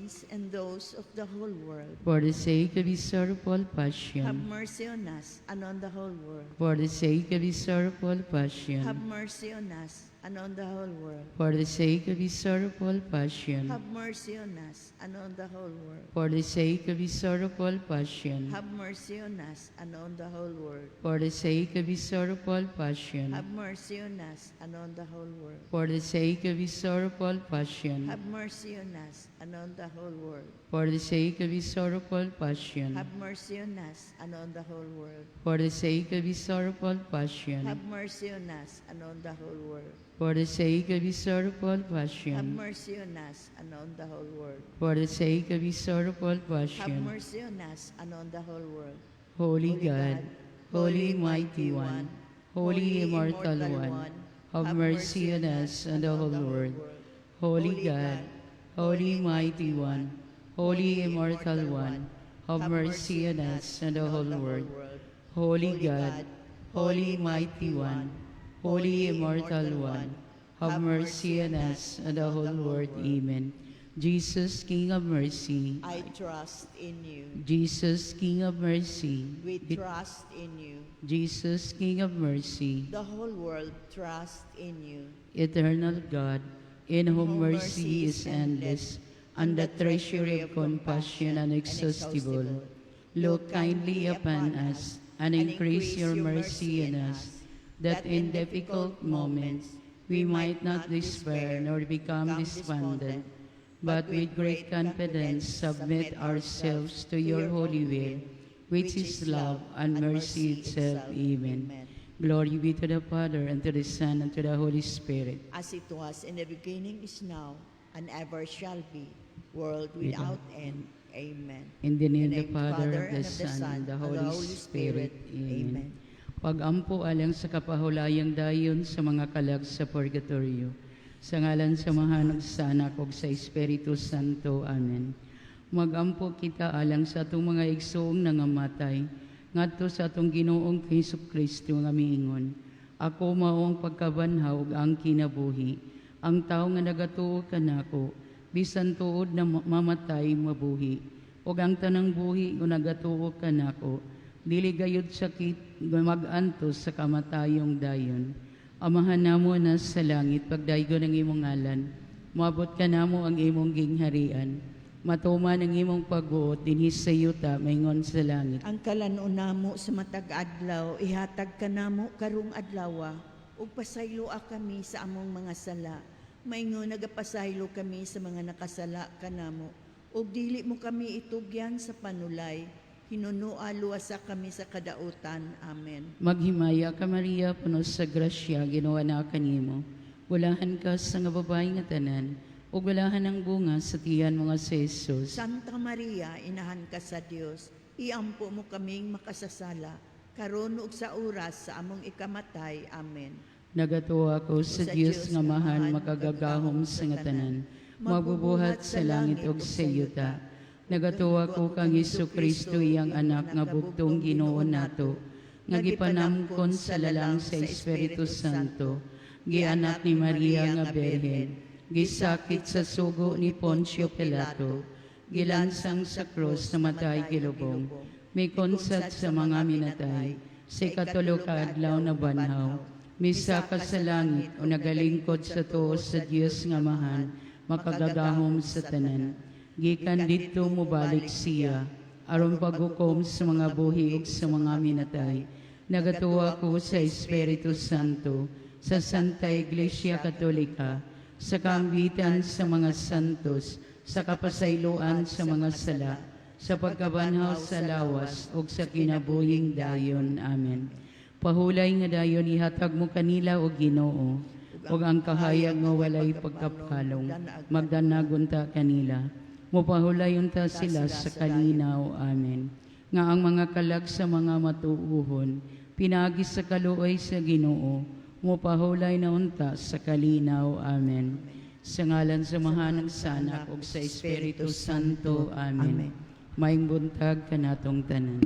sins and those of the whole world. For the sake of his sorrowful Have passion, mercy on us and on the whole world. For the sake of his sorrowful passion, Have mercy on us and on the whole world. For the sake of his sorrowful passion, Have mercy on us and on the whole world. For the sake of his sorrowful passion, Have mercy on us and on the whole world. For the sake of his sorrowful passion, Have mercy on us and on the whole world. For the sake of his sorrowful passion, Have mercy on us and on the whole world. For the sake of his sorrowful passion, Have mercy on us and on the whole world. For the sake of his sorrowful passion, Have mercy on us and on the whole world. For the sake of his sorrowful Have passion, mercy on us and on the whole world. For the sake of his sorrowful Have passion, mercy on us and on the whole world. Holy God, Holy Mighty One, Holy Immortal One, have mercy on us and the whole world. Holy God, Holy Mighty One, Holy Immortal One, have mercy on us and the whole world. Holy God, Holy Mighty One, Holy Immortal One, have mercy on us and the whole world. Amen. Jesus, King of mercy, I trust in you. Jesus, King of mercy, We trust in you. Jesus, King of mercy, The whole world trusts in you. Eternal God, in whom mercy is endless, and the treasury of compassion inexhaustible, look kindly upon us and increase your mercy in us, that in difficult moments we might not despair nor become despondent, but with great confidence submit ourselves to your holy will, which is love and mercy itself. Amen. Glory be to the Father, and to the Son, and to the Holy Spirit. As it was in the beginning, is now, and ever shall be, world without end. Amen. In the name of the In Father, of the Son, and the Holy Spirit. Amen. Amen. Pag-ampo alang sa kapahulayang dayon sa mga kalag sa purgatorio. Sa ngalan sa Amahan ug sa Anak ug sa Espiritu Santo. Amen. Magampo kita alang sa atong mga igsoong nangamatay ngadto sa atong Ginoong Hesus Kristo nga miingon: "Ako mao ang pagkabanhaw ug ang kinabuhi. Ang tawo nga nagatuo kanako, bisan tuod na mamatay, mabuhi. Ug ang tanang buhi nga nagatuo kanako, dili gayud sakit mag-antos sa kamatayong dayon." Amahan namo na sa langit, pagdaygon ang imong ngalan. Moabot kanamo ang imong gingharian. Matuman ang imong pagbuot dinhi sa yuta maingon sa langit. Ang kalan-on namo sa matag adlaw ihatag kanamo karong adlawa, ug pasayloa kami sa among mga sala maingon nagapasaylo kami sa mga nakasala kanamo, ug dili mo kami itugyan sa panulay, hinunoa luwasa kami sa kadautan. Amen. Maghimaya ka, Maria, puno sa grasya, Ginoo naa kanimo. Bulahan ka sa nga babae nga tanan, ug bulahan ang bunga sa tiyan mo nga si Jesus. Santa Maria, inahan ka sa Dios, iampo mo kaming makasasala karon ug sa oras sa among ikamatay. Amen. Nagatuo ako sa Dios nga Amahan makagagahom sa nga tanan, magbubuhat sa langit ug sa yuta. Nagatuo ako kang Hesus Kristo, iyang anak nga bugtong Ginoo nato, nga gipanamkon sa lalang sa Espiritu Santo, gianak ni Maria nga Birhen, gisakit sa sugo ni Poncio Pilato, gilansang sa krus, namatay, gilubong, mikonsad sa mga minatay, sa ikatulo ka adlaw nabanhaw, misaka sa langit o nagalingkod sa tuo sa Dios nga Amahan makagagahom sa tanan. Gikan didto mobalik siya aron paghukom sa mga buhi ug sa mga minatay. Nagatuo ako sa Espiritu Santo, sa Santa Iglesia Katolika, sa kaambitan sa mga santos, sa kapasayloan sa mga sala, sa pagkabanhaw sa lawas ug sa kinabuhing dayon. Amen. Pahulay nga dayon ihatag mo kanila, o Ginoo, ug ang kahayag nga walay pagkapalong magdanag unta kanila. Mopahulay unta sila sa kalinaw. Amen. Nga ang mga kalag sa mga matuohon, pinaagi sa kaluoy sa Ginoo, mopahulay na unta sa kalinaw. Amen. Sa ngalan sa Amahan, sa Anak ug sa Espiritu Santo. Amen. Amen. Maayong buntag kanatong tanan.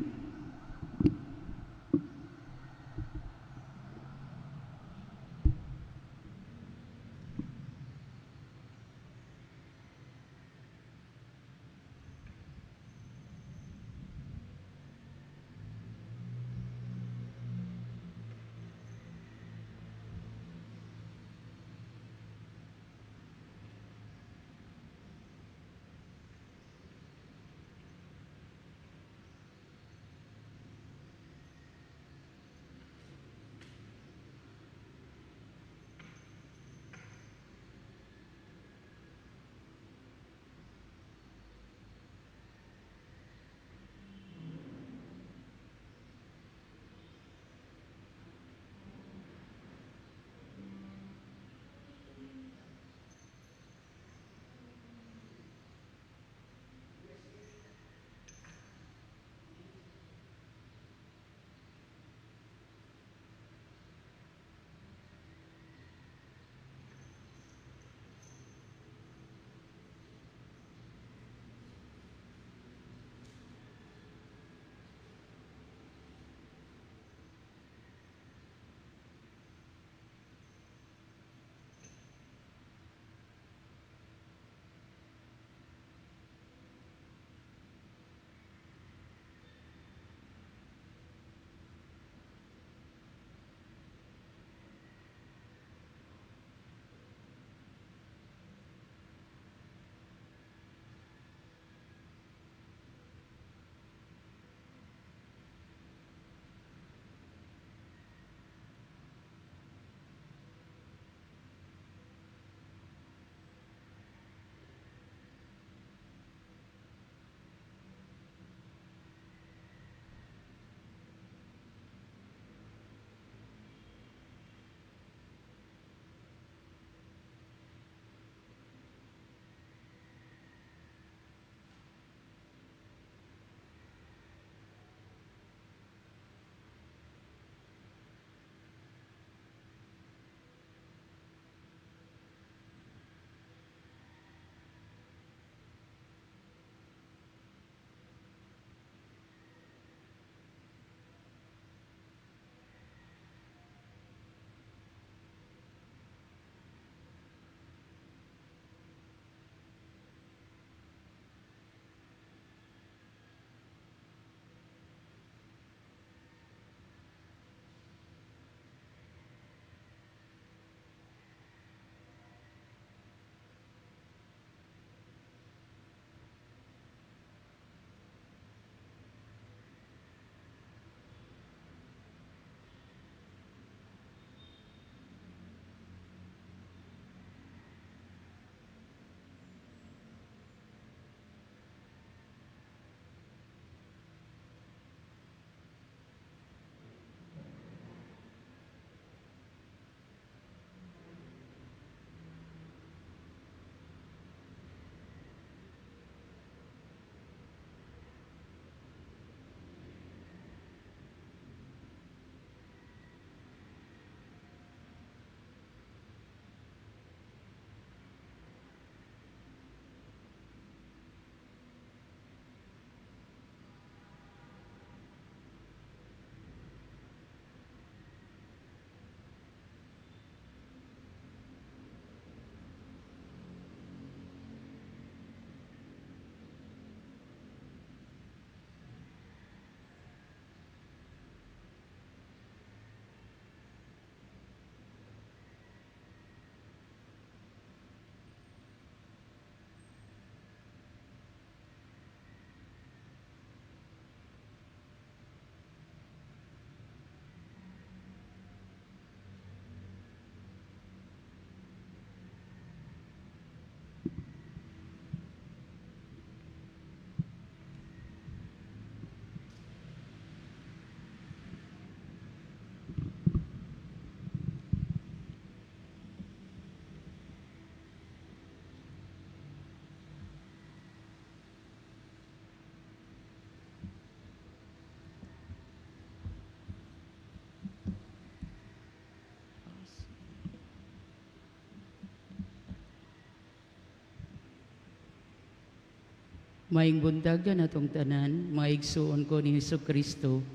Maayong buntag kanatong tanan, mga igsuon ko ni Hesus Kristo.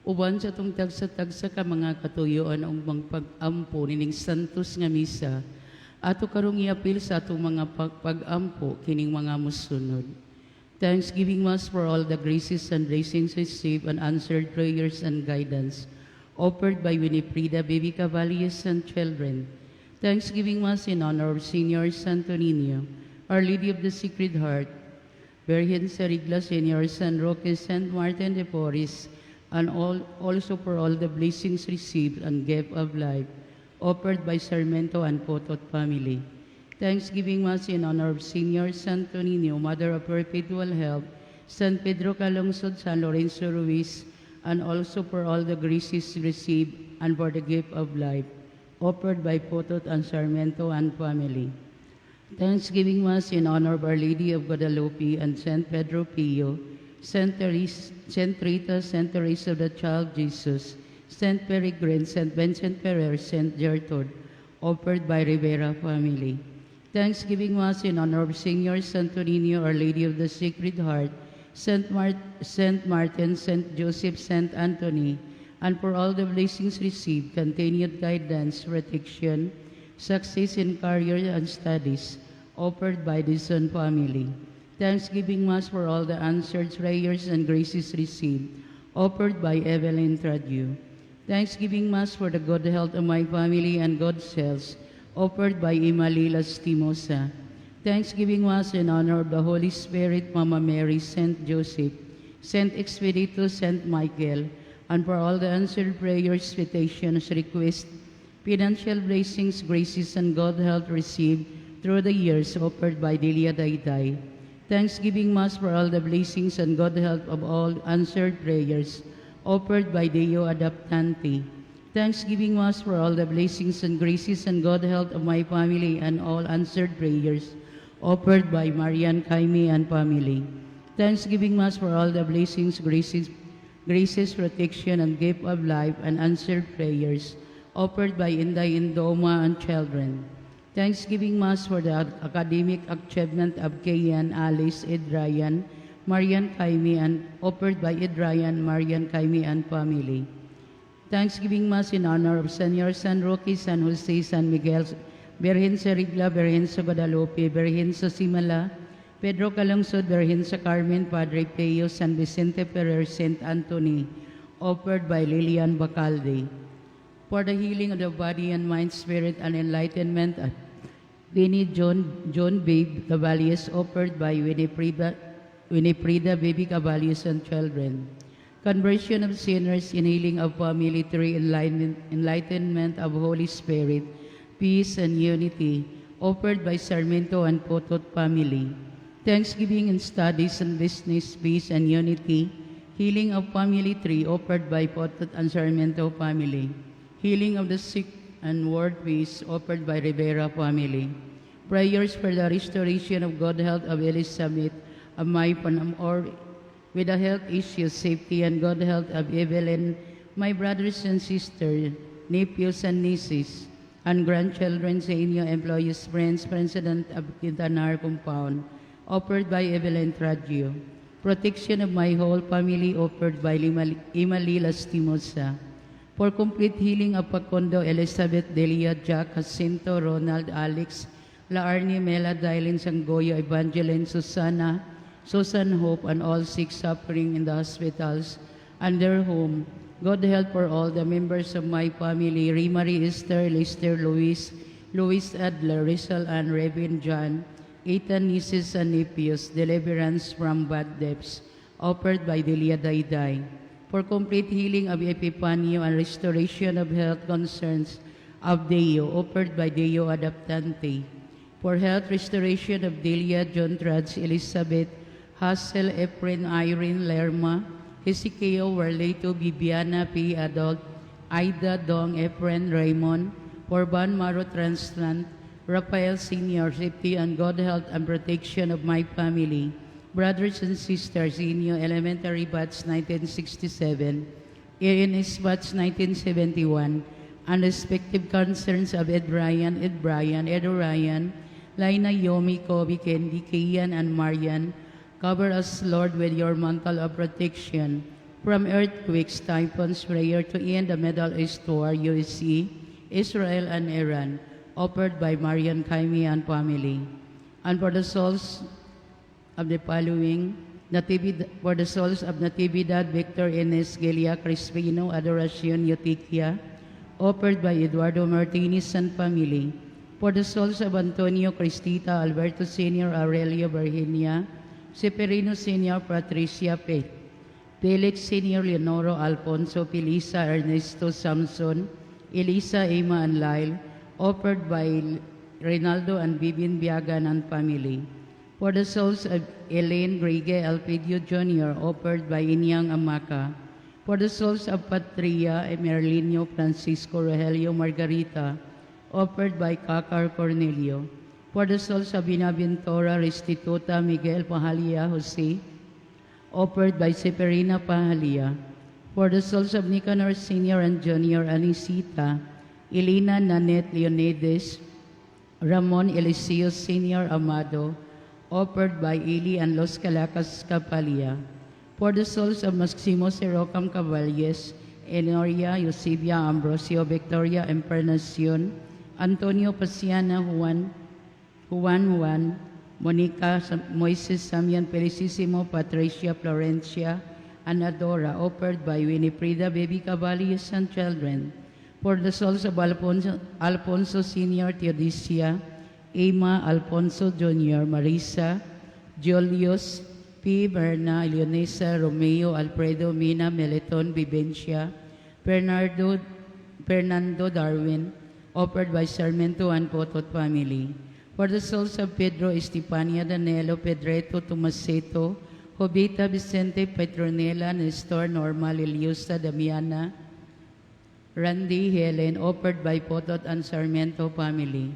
Uban sa atong tagsa-tagsa ka mga katuyoan ug mga pag-ampo nining santos nga misa, ato karong iapil sa atong mga pag-ampo kining mga mosunod. Thanksgiving Mass for all the graces and blessings received and answered prayers and guidance offered by Winifreda Baby Cavallius and children. Thanksgiving Mass in honor of Senior Santo Niño, Our Lady of the Sacred Heart, Virgen sa Rigla, Senior San Roque, Saint Martin de Porres, and all, also for all the blessings received and gift of life offered by Sarmiento and Potot family. Thanksgiving Mass in honor of Senior Santo Niño, Mother of Perpetual Help, San Pedro Calungsod, San Lorenzo Ruiz, and also for all the graces received and for the gift of life offered by Potot and Sarmiento and family. Thanksgiving Mass in honor of Our Lady of Guadalupe and Saint Pedro Pio, Saint Therese, Saint Rita, Saint Teresa of the Child Jesus, Saint Peregrine, Saint Vincent Ferrer, Saint Gertrude, offered by Rivera family. Thanksgiving Mass in honor of Senior Santo Niño, Our Lady of the Sacred Heart, Saint Martin, Saint Joseph, Saint Anthony, and for all the blessings received, continued guidance, protection, success in career and studies, offered by the Son family. Thanksgiving Mass for all the answered prayers and graces received, offered by Evelyn Tradio. Thanksgiving Mass for the good health of my family and God's health, offered by Emily Lastimosa. Thanksgiving Mass in honor of the Holy Spirit, Mama Mary, Saint Joseph, Saint Expedito, Saint Michael, and for all the answered prayers, petitions, requests, financial blessings, graces, and good health received through the years, offered by Delia Dayday. Thanksgiving Mass for all the blessings and good health of all answered prayers, offered by Deo Adaptante. Thanksgiving Mass for all the blessings and graces and good health of my family and all answered prayers, offered by Marian Kaimi and family. Thanksgiving Mass for all the blessings, graces, protection, and gift of life and answered prayers, offered by Inday Indoma and children. Thanksgiving Mass for the academic achievement of Kayan, Alice, Ed Ryan, Marian Kaimi, and offered by Ed Ryan, Marian Kaimi, and family. Thanksgiving Mass in honor of Senior San Roque, San Jose, San Miguel, Birhen sa Rigla, Birhen sa Guadalupe, Birhen sa Simala, Pedro Calungsod, Birhen sa Carmen, Padre Pio, San Vicente Ferrer, Saint Anthony, offered by Lilian Bacalde. For the healing of the body and mind, spirit, and enlightenment, Winnie John, John Babe Caballes, offered by Winifreda Baby Caballes and children. Conversion of sinners in healing of family tree, enlightenment of Holy Spirit, peace and unity, offered by Sarmiento and Potot family. Thanksgiving in studies and business, peace and unity, healing of family tree, offered by Potot and Sarmiento family. Healing of the sick and world peace, offered by Rivera family. Prayers for the restoration of good health of Elizabeth of my or with the health issues, safety and good health of Evelyn, my brothers and sisters, nephews and nieces, and grandchildren, sa inyo employees, friends, President of Quintanar Compound, offered by Evelyn Traggio. Protection of my whole family, offered by Emily Lastimosa. For complete healing of Pacondo, Elizabeth, Delia, Jack, Jacinto, Ronald, Alex, Laarni, Mela, Dailin, Sangoyo, Evangeline, Susana, Susan Hope, and all sick suffering in the hospitals and their home. God help for all the members of my family, Marie Esther, Lester, Luis, Luis Adler, Rizal, and Revin John, Ethan, nieces and nephews, deliverance from bad debts, offered by Delia Dayday. For complete healing of Epifanio and restoration of health concerns of Deo, offered by Deo Adaptante. For health restoration of Delia, John Trads, Elizabeth, Hassel, Efren, Irene, Lerma, Hezekiah, Warleto, Bibiana, P. Adult, Ida, Dong, Efren, Raymond, for bone marrow transplant, Rafael Sr., safety and good health and protection of my family, brothers and sisters, Inyo Elementary Batch 1967, ANS Batch 1971, and respective concerns of Ed Ryan, Ed Bryan, Ed Ryan, Lina, Yomi, Kobe, Candy, Kian, and Marian, Cover us, Lord, with your mantle of protection from earthquakes, typhoons, prayer to end the Middle East war, USA, Israel, and Iran, offered by Marian Kaimi and family. And for the souls of the following, for the souls of Natividad, Victor, Ines, Gelia, Crispino, Adoracion, Eutiquia, offered by Eduardo Martinez and family. For the souls of Antonio, Cristita, Alberto Sr., Aurelio, Virginia, Severino Sr., Patricia P. Felix Sr., Leonoro, Alfonso, Felisa, Ernesto, Samson, Elisa, Emma, and Lyle, offered by Reynaldo and Bibin Biagan and family. For the souls of Elaine Grige Elpidio Jr., offered by Inyang Amaka. For the souls of Patria, Emerlinio, Francisco, Rogelio, Margarita, offered by Kakar Cornelio. For the souls of Binaventura, Restituta, Miguel Pahalia, Jose, offered by Severina Pahalia. For the souls of Nicanor Sr. and Jr., Anisita, Elena, Nanette, Leonides, Ramon Eliseo Sr. Amado, offered by Eli and Los Calacas Capalia. For the souls of Maximo Serocam Caballes, Enoria, Eusebia, Ambrosio, Victoria, Empernacion, Antonio Pasiana, Juan, Juan Juan, Monica, Moises Samian Felicissimo, Patricia, Florencia, and Adora, offered by Winifreda Baby Caballes and children. For the souls of Alfonso, Alfonso Sr., Teodicia, Emma, Alfonso Jr., Marisa, Julius, P. Berna, Leonesa, Romeo, Alfredo, Mina, Meliton, Vivencia, Bernardo, Fernando Darwin, offered by Sarmiento and Potot family. For the souls of Pedro, Estepania, Danilo, Pedreto, Tomaseto, Jovita, Vicente, Petronela, Nestor, Norma, Liliusa, Damiana, Randy, Helen, offered by Potot and Sarmiento family.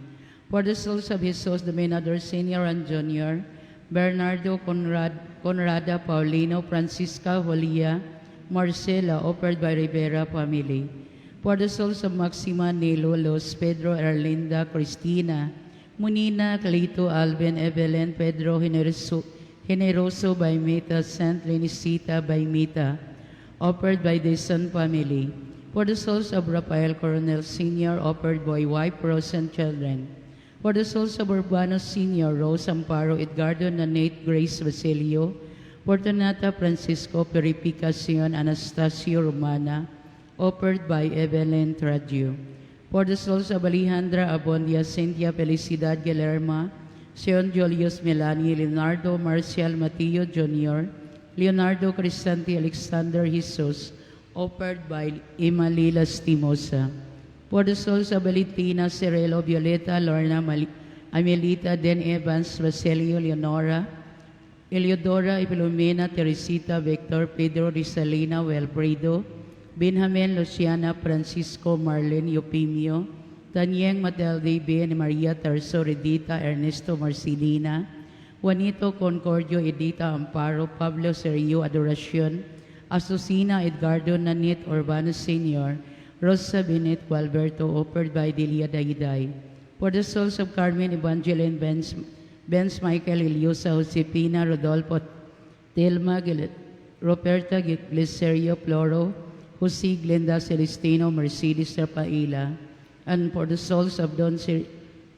For the souls of Jesus, Dominador Sr. and Jr., Bernardo, Conrad, Conrada, Paulino, Francisca, Julia, Marcela, offered by Rivera family. For the souls of Maxima, Nilo, Los, Pedro, Erlinda, Cristina, Munina, Clito, Alvin, Evelyn, Pedro, Generoso, Generoso by Mita, Saint Lenicita by Mita, offered by the Son family. For the souls of Rafael Coronel Sr., offered by wife, Rose, and children. For the souls of Urbano Sr., Rose Amparo, Edgardo, Nanate, Grace Basilio, Fortunata, Francisco, Purificacion, Anastasio, Romana, offered by Evelyn Tradio. For the souls of Alejandra, Abondia, Cynthia, Felicidad, Guillerma, Sion Julius, Melanie, Leonardo, Marcial, Mateo Jr., Leonardo, Crisanti, Alexander, Jesus, offered by Emily Lastimosa. For the souls of Valentina, Cirilo, Violeta, Lorna, Amelita, Den Evans, Basilio, Leonora, Eliodora, Filomena, Teresita, Victor, Pedro, Rizalina, Wilfredo, Benjamin, Luciana, Francisco, Marlene, Eupimio, Tanyeng, Matilde, Ben, Maria, Terso, Redita, Ernesto, Marcelina, Juanito, Concordio, Edita, Amparo, Pablo, Sergio, Adoracion, Asusina, Edgardo, Nanit, Urbano Sr., Rosa Benit, Gualberto, offered by Delia Dayday. For the souls of Carmen, Evangeline, Benz Michael, Eliosa, Josefina, Rodolfo, Telma, Roberta, Glicerio, Floro, Jose, Glenda, Celestino, Mercedes, Rafaela, and for the souls of Don Sirio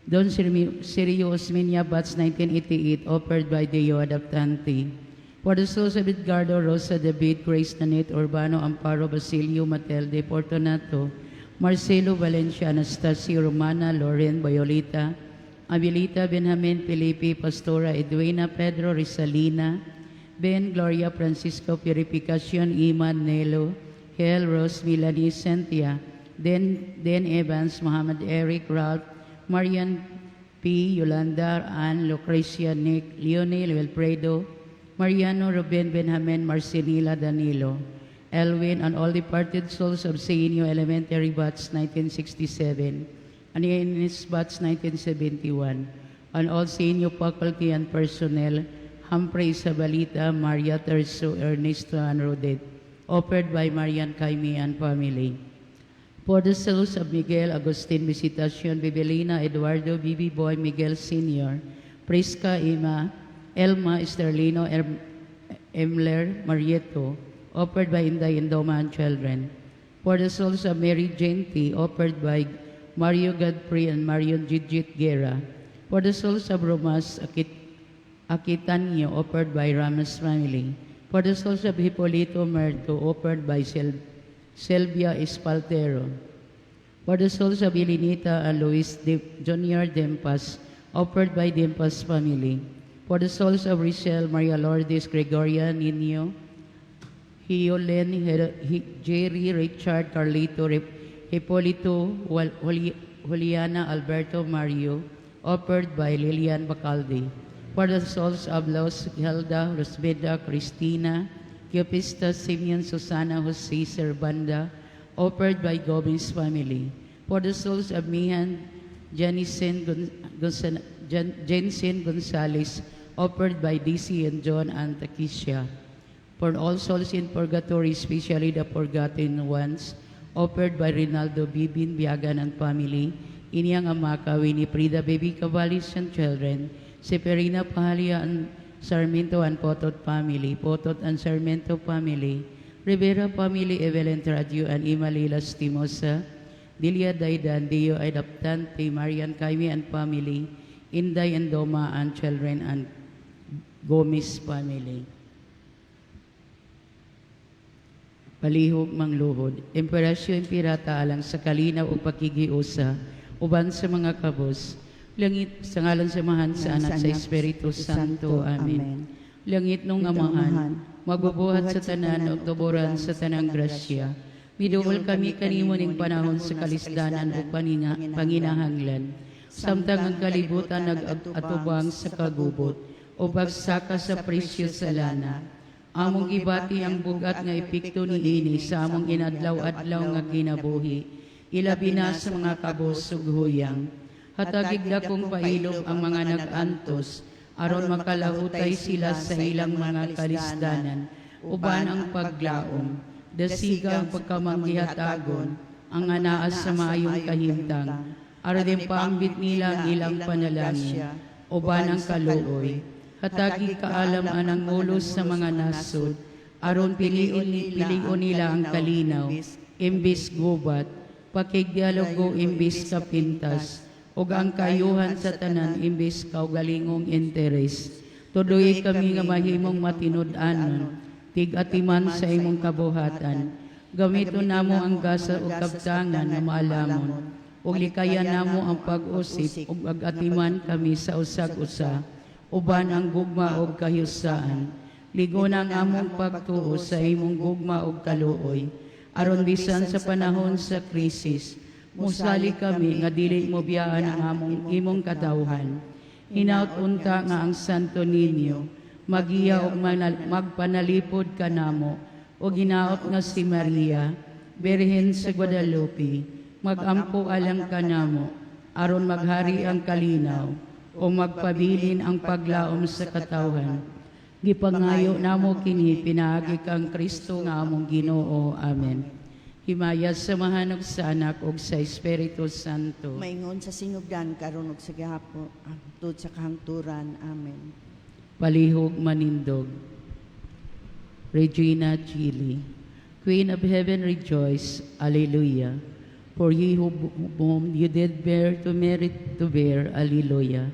Osmeña, Batch 1988, offered by Deo Adaptante. For the souls of Edgardo, Rosa, David, Grace, Nanette, Urbano, Amparo, Basilio, Matilde, Fortunato, Marcelo, Valencia, Anastasio, Romana, Loren, Violeta, Abilita, Benjamin, Felipe, Pastora, Edwina, Pedro, Rizalina, Ben, Gloria, Francisco, Purificacion, Iman, Nelo, Hel, Rose, Melanie, Cynthia, Den Evans, Muhammad Eric, Ralph, Marian P., Yolanda, Ann, Lucrecia, Nick, Leonel, Wilfredo, Mariano, Ruben, Benjamin, Marcelina, Danilo, Elwin, and all departed souls of Senior Elementary Batch 1967 and INS Batch 1971, and all senior faculty and personnel, Humphrey Sabalita, Maria Terso, Ernesto, and Rodet, offered by Marian Kaimi and family. For the souls of Miguel, Agustin, Visitacion, Bibelina, Eduardo, Bibi Boy, Miguel Sr., Prisca, Ima, Elma Esterlino Emler Marieto, offered by Inday Indoma and children. For the souls of Mary Jane T., offered by Mario Godfrey and Marion Gigit Guerra. For the souls of Romas Aquitanio, offered by Ramos family. For the souls of Hipolito Merto, offered by Selvia Espaltero. For the souls of Elenita and Luis Jr. Dempas, offered by Dempas family. For the souls of Richelle, Maria Lourdes, Gregoria, Nino, Hiolen, Jerry, Richard, Carlito, Hipolito, Juliana, Alberto, Mario, offered by Lilian Bacaldi. For the souls of Los Hilda, Rosbeda, Cristina, Cupista, Simeon, Susana, Jose, Servanda, offered by Gomez family. For the souls of Mihan, Jensen Gonzalez, offered by DC and John and Takisha. For all souls in purgatory, especially the forgotten ones, offered by Rinaldo Bibin Biagan and family, Inyang Amaka, Winifrida Baby Cavallis and children, Seferina Pahalia and Sarmiento and Potot family, Potot and Sarmiento family, Rivera family, Evelyn Tradio and Emily Lastimosa, Delia Daidan, Dio Adaptante, Marian Kaimi and family, Inday and Doma and children and Gomez family. Palihog mangluhod. Imperasyo impirata alang sa kalinaw ug pakigiusa uban sa mga kabos. Langit sa ngalan sa Amahan, sa Anak, sa Espiritu Santo. Amen. Langit nung Amahan, magbubuhat sa tanan ug tuboran sa tanang grasya. Miduol kami kanimo ning panahon sa kalisdanan ug panginahanglan. Samtang ang kalibutan nag-atubang sa kagubot o pagsaka sa presyo sa lana. Among gibati ang bugat nga epekto niini sa among inadlaw-adlaw nga kinabuhi, ilabi na sa mga kabos ug huyang. Hatagig dakong pailob ang mga nag-antos, aron makalahutay sila sa ilang mga kalisdanan, uban ang paglaom, dasiga ang pagkamanggihatagon, ang anaa sa maayong kahimtang, aron din paambit nila ang ilang panalangin, uban ang kaluoy. Hatagi kaalam anang ulos sa mga nasod, aron pilion nila ang kalinaw, imbis gubat, pakigdialogo imbis kapintas, ug ang kayuhan sa tanan imbis kaugalingong interes. Tuloy kami nga mahimong matinud-anon, tig-atiman sa imong kabuhatan. Gamiton namo ang gasa ug kabtangan nga maalamon, ug likayan namo ang pag-usip ug ag-atiman kami sa usag-usa, uban ang gugma ug kahiyusaan. Ligon ang among pagtuo sa imong gugma ug kaluoy, aron bisan sa panahon sa krisis, musali kami nga dili mo biyaan ang among imong katawhan. Hinaut unta nga ang Santo Niño magiya og magpanalipod kanamo, ug hinaut nga si Maria, Birhen sa Guadalupe, magampo alang kanamo, aron maghari ang kalinaw o magpabilin ang paglaom sa katawhan. Gipangayo namo kini pinaagi kang Kristo nga among Ginoo. Amen. Himaya sa Amahan ug sa Anak ug sa Espiritu Santo. Maingon sa sinugdan karon ug sa gihapon tud sa kahangturan. Amen. Palihog manindog. Regina Caeli, Queen of Heaven, rejoice. Alleluia. For he whom you did bear to merit to bear, Alleluia,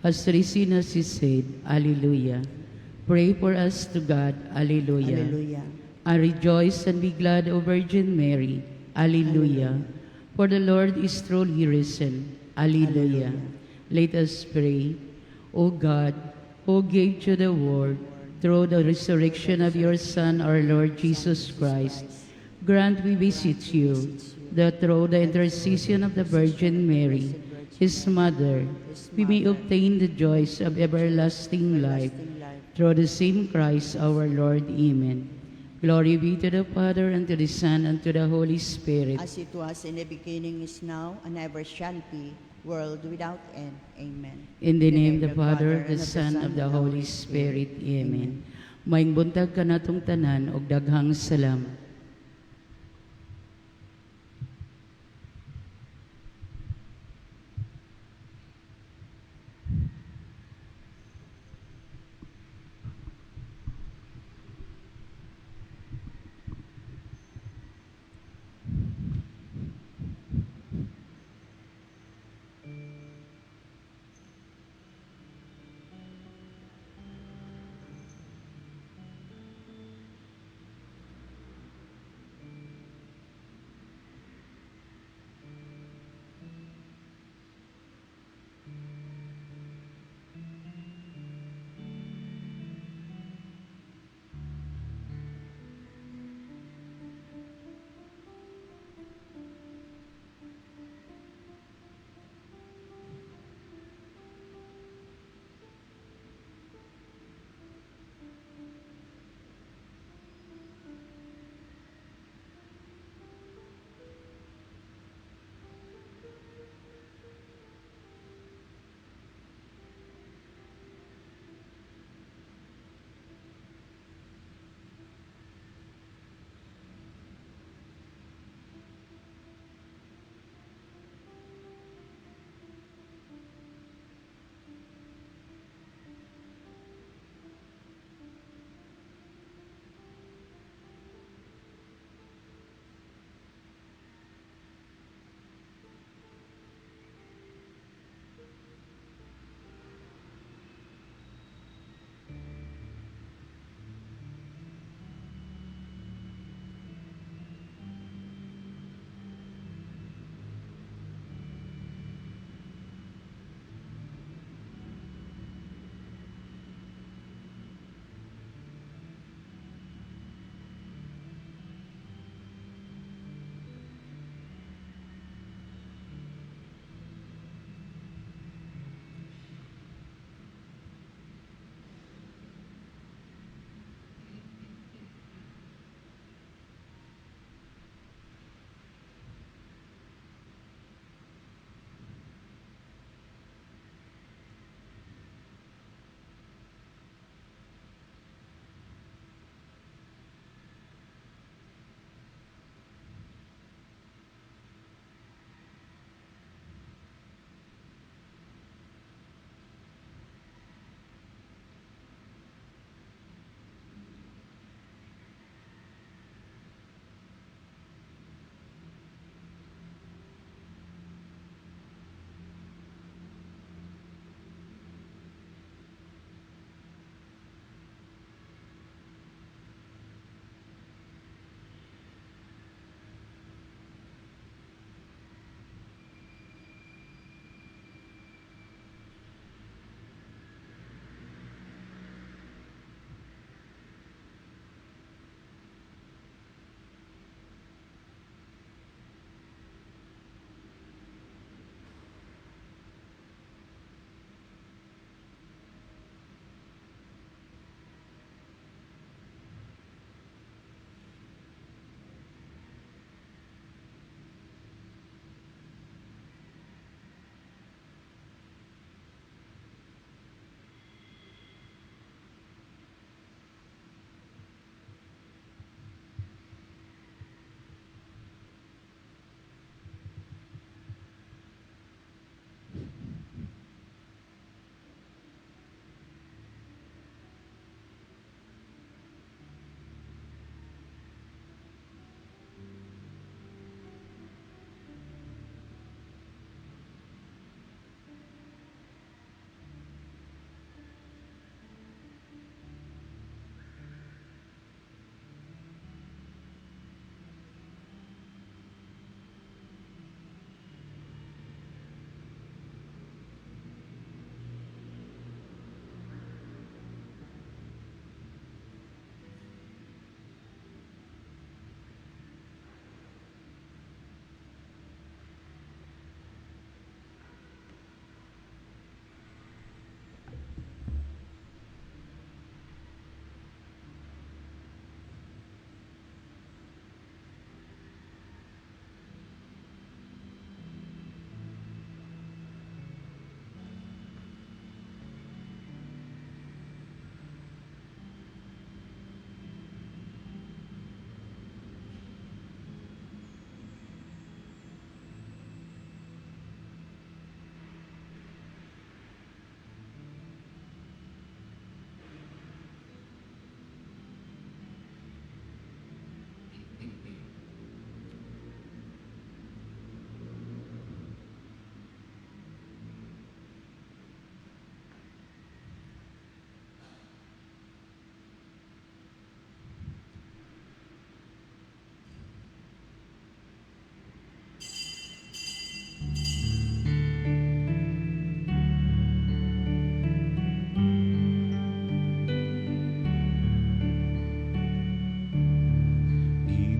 has risen as he said, Alleluia. Pray for us to God, Alleluia. Alleluia. I rejoice and be glad, O Virgin Mary, Alleluia. For the Lord is truly risen, Alleluia. Let us pray. O God, who gave to the world through the resurrection of your Son, our Lord Jesus Christ, grant, we beseech you, that through the intercession of the Virgin Mary, his mother, we may obtain the joys of everlasting life, through the same Christ our Lord. Amen. Glory be to the Father, and to the Son, and to the Holy Spirit. As it was in the beginning, is now, and ever shall be, world without end. Amen. In the name of the Father, the Son, of the Holy Spirit. Amen. Maayong buntag kanatong tanan og daghang salamat.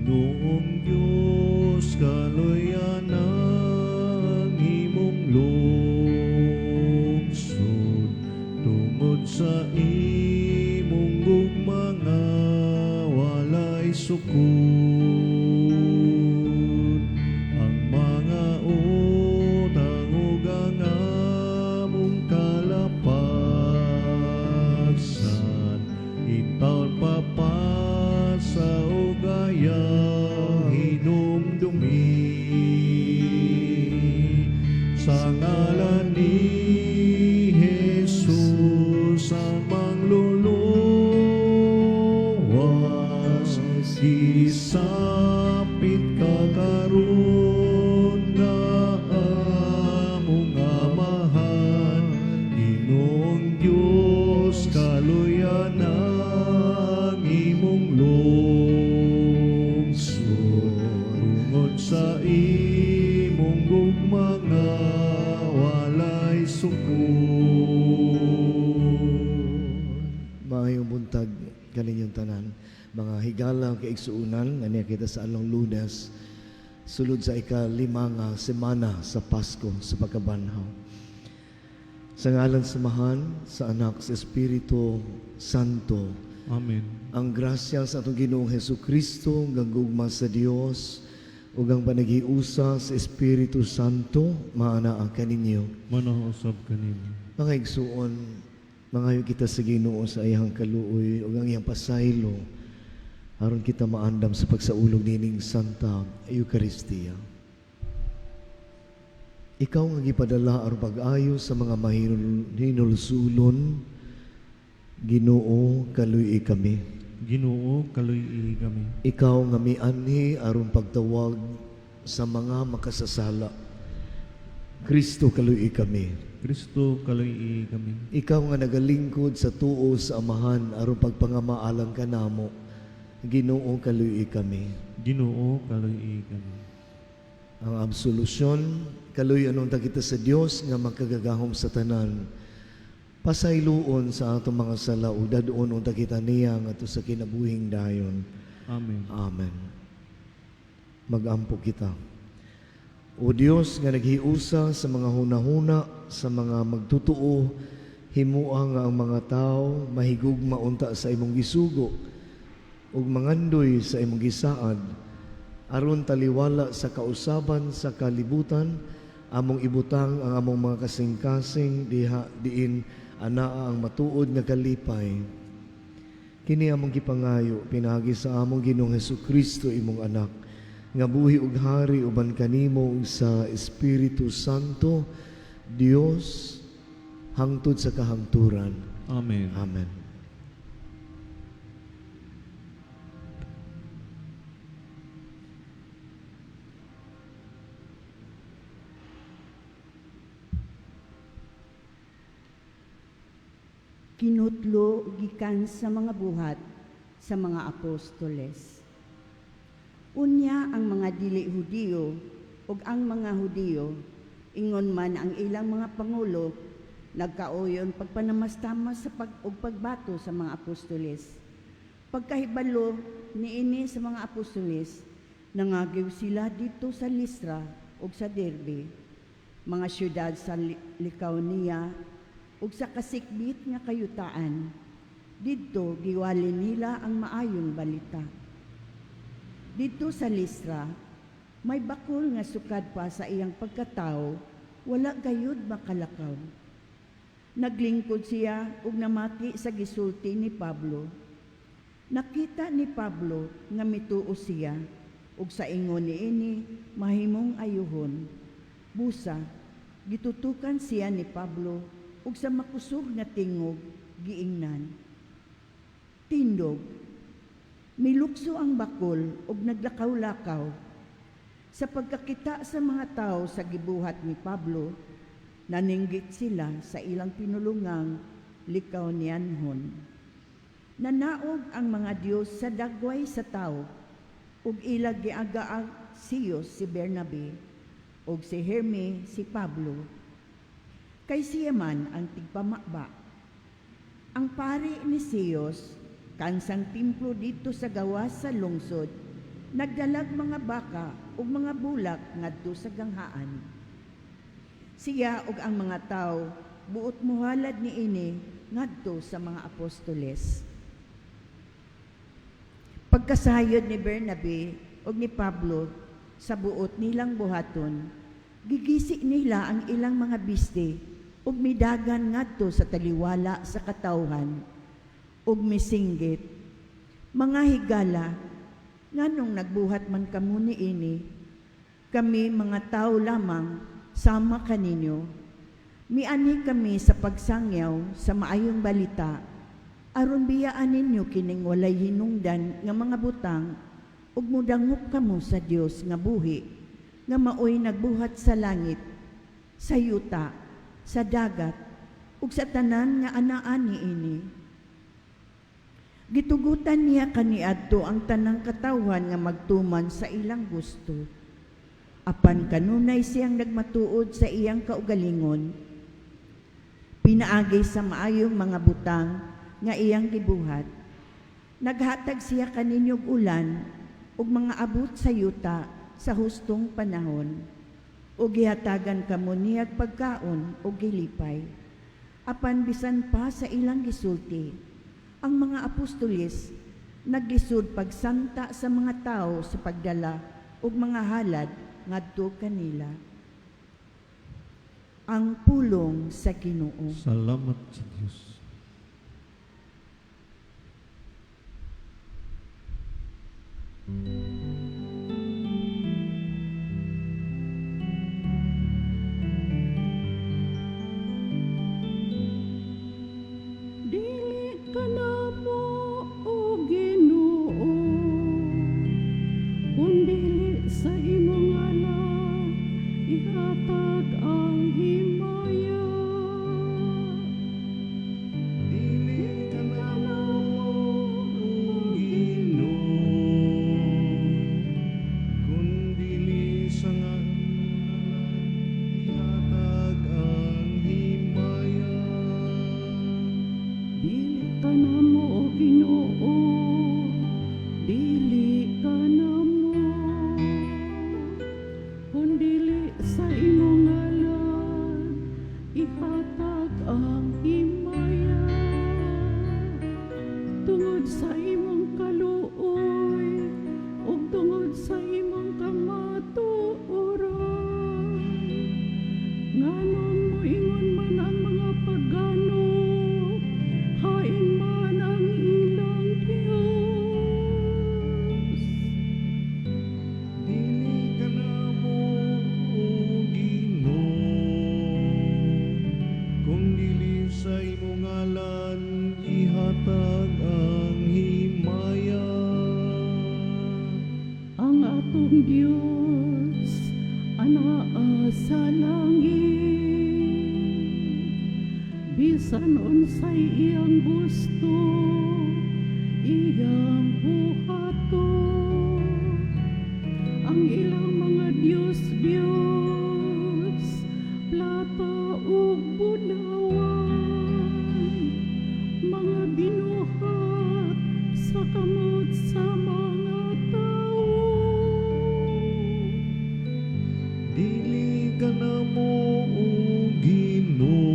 Ginoong Diyos, kaluyan ang imong lungsod tungod sa imong gugma nga walay sukod. Ang mga utang ug ang among kalapagsan intawon papasa ug ayaw hinumdumi. Sa ngalan ni Jesus ang mangluluwas, isapit ka karon nga among Amahan. Ginoong Diyos, kaluyan ang imong lungsod tungod sa imong gugma nga walay sukod. Maayong buntag kaninyong tanan, mga higala kaigsuonan nga niya kita sa along Lunes, sulod sa ika-5 nga semana sa Pasko sa pagkabanhaw. Sa ngalan sa Amahan, sa Anak, sa Espiritu Santo. Amen. Ang grasya sa atong Ginoong Hesus Kristo, ang gugma sa Dios, ug ang panaghiusa sa Espiritu Santo, maanaa kaninyo. Manausab kanimo. Mga igsuon, mangayo kita sa Ginoo sa iyang kaluoy ug ang iyang pasaylo aron kita maandam sa pagsaulog nining Santa Eucharistia. Ikaw nga gipadala aron pag-ayo sa mga mahinulsulon, Ginoo, kaluy-i kami. Ginoo, kaluy-i kami. Ikaw nga mianhi aron pagtawag sa mga makasasala, Kristo, kaluy-i kami. Kristo, kaluy-i kami. Ikaw nga nagalingkod sa tuo sa Amahan aron pagpangamaalang kanamo, Ginoo, kaluy-i kami. Ginoo, kaluy-i kami. Ang absolusyon, kaluy-an unta kita sa Dios nga makagagahom sa tanan. Pasayloon sa atong mga sala ug dad-on unta kita niya ngadto sa kinabuhing dayon. Amen. Amen. Magampo kita. O Dios nga naghiusa sa mga hunahuna sa mga magtutuo, himua nga ang mga tao mahigugma unta sa imong gisugo ug mangandoy sa imong gisaad, aron taliwala sa kausaban sa kalibutan, among ibutang ang among mga kasing-kasing diha diin anaa ang matuod nga kalipay. Kini among gipangayo pinaagi sa among Ginoong Hesukristo, imong anak, nga buhi ug hari uban kanimo ug sa Espiritu Santo, Dios, hangtod sa kahangturan. Amen. Amen. Kinutlo gikan sa mga buhat sa mga apostoles. Unya ang mga dili Hudiyo ug ang mga Hudiyo, ingon man ang ilang mga pangulo, nagkauyon pagpanamastamas sa pag ug pagbato sa mga apostoles. Pagkahibalo niini sa mga apostoles, nangagiw sila dito sa Listra ug sa Derbe, mga syudad sa Licaonia ug sa kasikbit nga kayutaan. Didto giwali nila ang maayong balita. Didto sa Listra, may bakol nga sukad pa sa iyang pagkatawo, wala gayud makalakaw. Naglingkod siya ug namati sa gisulti ni Pablo. Nakita ni Pablo nga mituo siya ug sa ingon niini mahimong ayuhon. Busa, gitutukan siya ni Pablo ug sa makusog nga tingog giingnan: "Tindog." Milukso ang bakol ug naglakaw-lakaw. Sa pagkakita sa mga tao sa gibuhat ni Pablo, naninggit sila sa ilang pinulungang Licaonianhon. "Nanaog ang mga Dios sa dagway sa tao," ug ilag giagaag Zeus si Bernabe ug si Herme si Pablo. Kay siya man ang tigpamaba. Ang pari ni Zeus, kansang templo dito sa gawas sa lungsod, nagdalag mga baka ug mga bulak ngadto sa ganghaan. Siya ug ang mga tawo buot mohalad niini ngadto sa mga apostoles. Pagkasayod ni Bernabe ug ni Pablo sa buot nilang buhaton, gigisi nila ang ilang mga biste ug midagan ngadto sa taliwala sa katawhan ug misinggit, "Mga higala, nganong nagbuhat man kamo niini? Kami mga tao lamang sama kaninyo. Mianhi kami sa pagsangyaw sa maayong balita aron biyaan ninyo kining walay hinungdan nga mga butang ug mudangop kamo sa Dios nga buhi, nga maoy nagbuhat sa langit, sa yuta, sa dagat ug sa tanan nga anaa niini. Gitugutan niya kaniadto ang tanang katawhan nga magtuman sa ilang gusto. Apan kanunay siyang nagmatuod sa iyang kaugalingon, pinaagi sa maayong mga butang nga iyang gibuhat. Naghatag siya kaninyog ulan ug mga abot sa yuta sa hustong panahon, ug gihatagan kamo niyag pagkaon ug gilipay." Apan bisan pa sa ilang gisulti, ang mga apostoles naglisod pagsanta sa mga tao sa pagdala og mga halad ngadto kanila. Ang pulong sa Ginoo. Salamat sa Diyos. Dili kanamo, o Ginoo, kun dili sa imong ngalan ihatag ang himaya. Dili kanamo, o Ginoo, kun dili sa ngalan ihatag ang himaya. Dili kanamo, o Ginoo, dili kanamo, kun dili sa imong ngalan ihatag ang himaya. Tungod sa imong kaluoy ug tungod sa imong kamatuoran. Nganong moingon man ang mga pagano, "Hain man ang ilang Dios?" Dili kanamo, o Ginoo, kung dili sa imong ngalan ihatag ang himaya. Ang atong Dios anaa sa langit. Bisan unsay iyang gusto, iyang buhaton. Ang ilang mga Diyos Diyos, plata ug bulawan, mga binuhat sa kamot sa mga tawo. Dili kanamo, o Ginoo,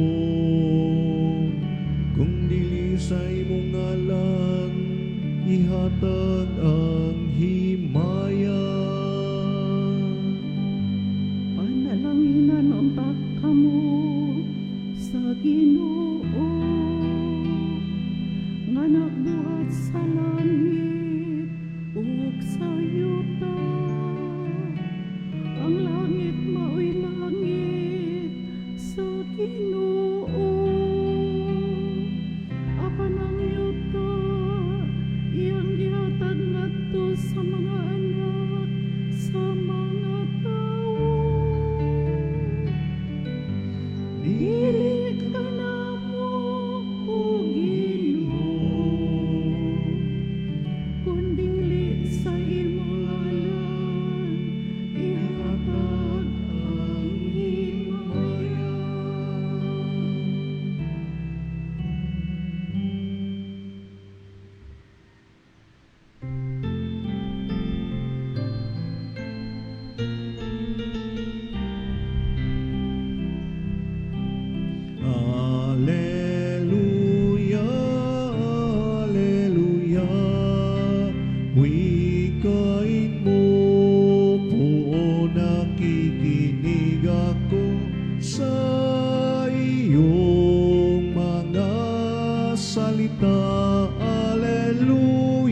kung dili sa imong ngalan ihatag ang himaya. Panalanginan unta kamo sa Ginoo nga nagbuhat sa langit ug sa yuta. Ang langit mao'y langit sa Ginoo, apan ang yuta iyang gihatag ngadto sa mga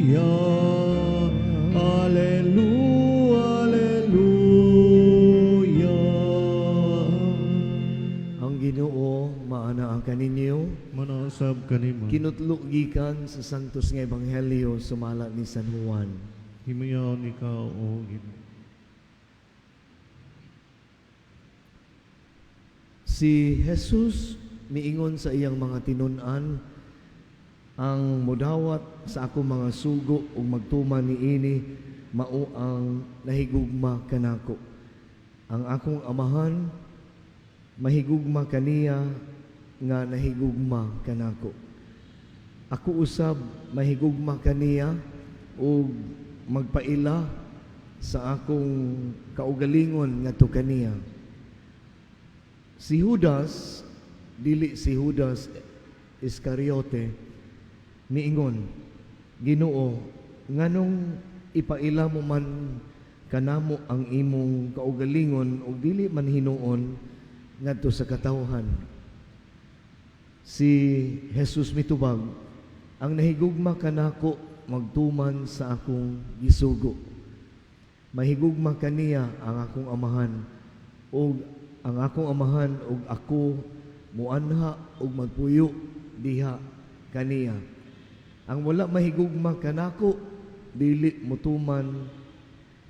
Alleluia, Alleluia. Ang Ginoo maana ang kaninyo. Maana sab kanimo. Kinutlo gikan sa Santos nga Ebanghelyo sumala ni San Juan. Himayaon ikaw, O Ginoo. Si Jesus miingon sa iyang mga tinun-an, ang mudawat sa akong mga sugo ug magtuman niini mao ang nahigugma kanako. Ang akong amahan mahigugma kaniya nga nahigugma kanako. Ako usab mahigugma kaniya ug magpaila sa akong kaugalingon ngadto kaniya. Si Judas, dili si Judas Iscariote, miingon, "Ginoo, nganong ipaila mo man kanamo ang imong kaugalingon ug dili man hinuon ngadto sa katawhan?" Si Jesus mitubag, "Ang nahigugma kanako magtuman sa akong gisugo. Mahigugma kaniya ang akong amahan ug ang akong amahan ug ako muanha ug magpuyo diha kaniya. Ang wala mahigugma kanako dili mutuman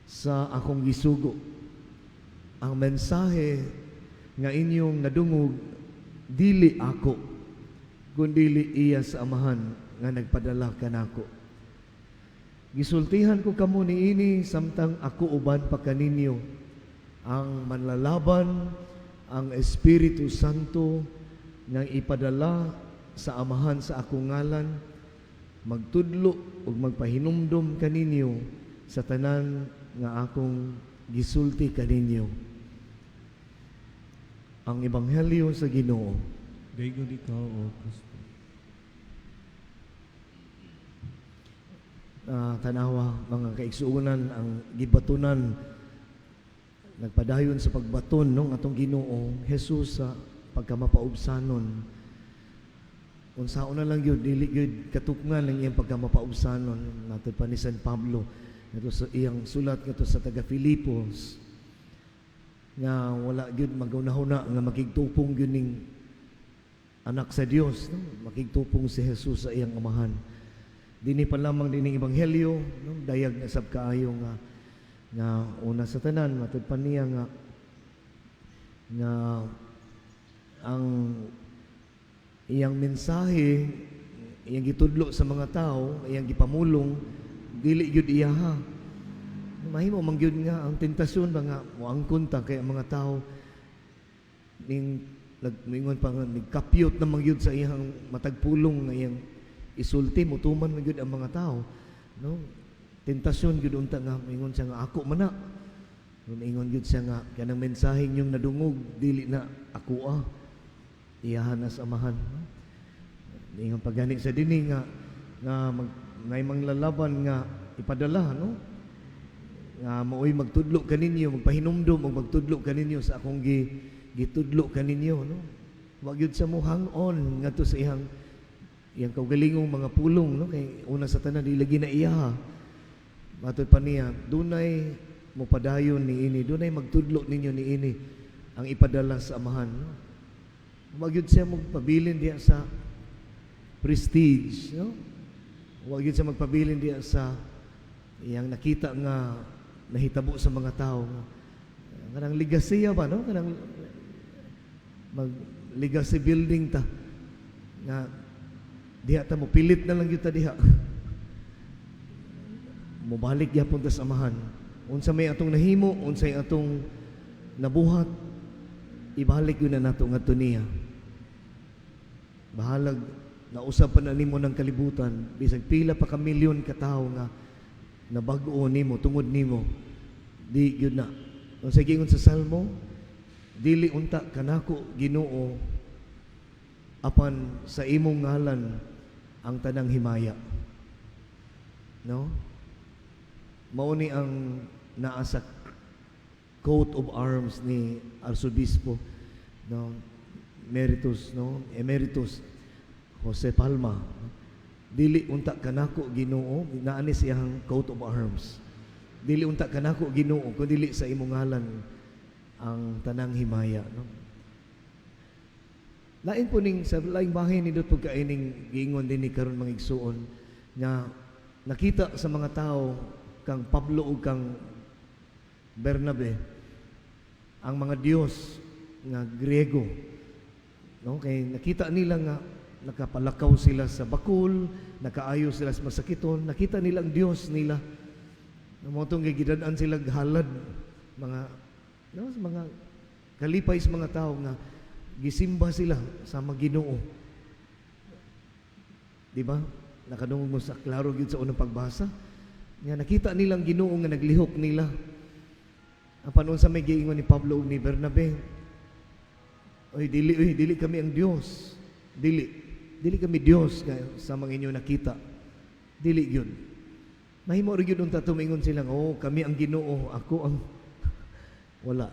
sa akong gisugo. Ang mensahe nga inyong nadungog dili ako kundili iya sa amahan nga nagpadala kanako. Gisultihan ko kamo niini samtang ako uban pa kaninyo. Ang manlalaban, ang Espiritu Santo nga ipadala sa amahan sa akong ngalan, magtudlo ug magpahinumdom kaninyo sa tanan nga akong gisulti kaninyo." Ang Ebanghelyo sa Ginoo. Daygon ikaw, O Kristo. Tanawa mga kaigsuonan, ang gibatonan, nagpadayon sa pagbaton nung atong Ginoo Jesus sa pagkamapaubsanon. Unsaon na lang gyud, dili gyud katukngan ang iyang pagkamapaubsanon. Natud pa ni San Pablo ngadto sa iyang sulat ngadto sa taga Filipos nga wala gyud maghunahuna nga makigtupong gyud ning anak sa Dios, no? Makigtupong si Jesus sa iyang amahan. Dini pa lamang dining ebanghelyo, no? Dayag na sab kaayo nga una sa tanan matud pa niya nga ang iyang mensahe, iyang gitudlo sa mga tao, iyang gipamulong, dili gyud iyaha. Mahimo man gyud nga ang tentasyon ba nga moangkon ta kay ang mga tao ning nagmingon pa nga nagkapyot na man gyud sa iyang matag pulong nga iyang isulti, mutuman man gyud ang mga tao, no? Tentasyon gyud unta nga mingon siya nga ako man na. Ingon gyud siya nga kanang mensahe inyong nadungog dili na ako ah. Iyahan na sa amahan, no? Ingon pagani sa dinhi nga ngay manglalaban nga ipadala, no? Nga maoy magtudlo kaninyo, magpahinumdom og magtudlo kaninyo sa akong gitudlo kaninyo, no? Wa gyud sa mo hang on ngadto sa iyang kaugalingong mga pulong, no? Kay una sa tanan dili lagi na iya. Matod pa niya, dunay mopadayon niini, dunay magtudlo ninyo niini ang ipadala sa amahan, no? Wa gyud siya magpabilin diha sa prestige, no? Wa gyud siya magpabilin diha sa iyang nakita nga nahitabo sa mga tao. Kanang legacy ba, no? Kanang mag legacy building ta nga diha ta mo pilit na lang gyud ta diha. Mobalik gyapon ta sa amahan. Unsa may atong nahimo, unsay atong nabuhat, ibalik yun na nato ngadto niya. Bahalag nausab pa na nimo ng kalibutan, bisag pila pa ka milyon ka tawo nga nabag-o nimo tungod nimo, di gyud na. Unsay giingon sa Salmo, dili unta kanako Ginoo apan sa imong ngalan ang tanang himaya. No? Mao ni ang naa sa coat of arms ni Arsobispo, no, Emeritus, no, Emeritus Jose Palma. Dili unta kanako, Ginoo, naa ni siyang coat of arms. Dili unta kanako, Ginoo, kun dili sa imong ngalan ang tanang himaya, no? Lain po ning sa laing bahin nindot pud kaining giingon din ni karon, mga igsuon, nga nakita sa mga tao kang Pablo ug kang Bernabe ang mga Dios nga Griego, no? Kay nakita nila nga nakapalakaw sila sa bakul, nakaayo sila sa masakiton, nakita nila ang Dios nila. Mao tong gidad-an sila halad mga, no, sa mga kalipay sa mga tao nga gisimba sila sa mga Ginoo. Di ba? Nakadungog mo sa klaro gyud sa unang pagbasa. Nga nakita nilang Ginoo nga naglihok nila. Ang panahon sa may giingon ni Pablo ug ni Bernabe, "Oy, dili, oy, dili kami ang Dios. Dili. Dili kami Dios nga sa mga inyo nakita. Dili gyud." Mahimo ra gyud unta tumingon sila, "Oh, kami ang Ginoo, ako ang wala."